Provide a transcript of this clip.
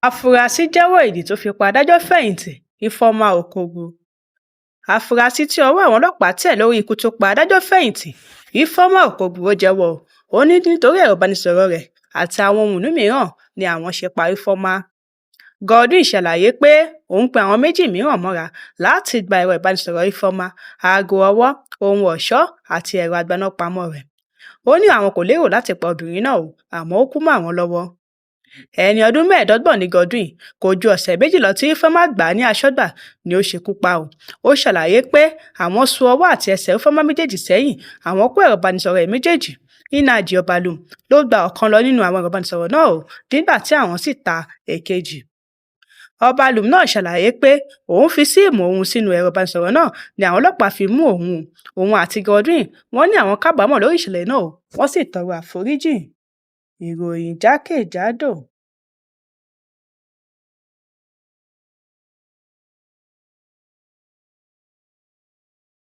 Afurasí jẹ́wọ́ ìdí tó fi pa adájọ́-fẹ̀yìntì Ifeoma Okogwu. Afurasí tí ọwọ́ àwọn ọlọ́pàá tẹ̀ lórí ikú tó pa adájọ́-fẹ̀yìntì Ifeoma Okogwu jẹ́wọ́. Ó ní nítorí ẹ̀rọ ìbánisọ̀rọ̀ rẹ̀ àti àwọn ohun ìní mìíràn ni àwọn ṣe pa Ifeoma. Godwin ṣàlàyé pé òun pe àwọn méjì mìíràn mọ́ra láti gba ẹ̀rọ ìbánisọ̀rọ̀ Ifeoma, aago ọwọ́, ohun ọ̀ṣọ́ àti ẹ̀rọ agbénápamọ́ rẹ̀. Ó ní àwọn kò lérò láti pa obìnrin náà o, àmọ́ ó kú mọ́ àwọn lọ́wọ́. Ẹni ọdún 25 ní Godwin, kò ju ọ̀sẹ̀ méjì lọ tí Ifeoma gbà á ní aṣọ́gbà ní ó ṣekú pa á. Ó ṣàlàyé pé àwọn so ọwọ́ àti ẹsẹ̀ Ifeoma méjèèjì sẹ́yìn, àwọn kó ẹ̀rọ ìbánisọ̀rọ̀ rẹ̀ méjèèjì. Nnaji Ọbalum ló gba ọ̀kan lọ nínú àwọn ẹ̀rọ ìbánisọ̀rọ̀ náà o nígbà tí àwọn sì ta èkejì. Ọbalum náà ṣàlàyé pé òun fi síìmù òun sínú ẹ̀rọ ìbánisọ̀rọ̀ náà ni àwọn ọlọ́pàá fi mú òun. Òun àti Godwin wọ́n ní àwọn kábàámọ̀ lórí ìṣẹ̀lẹ̀ náà o, wọ́n sì tọrọ àforíjì. Ìròyìn jákèjádò.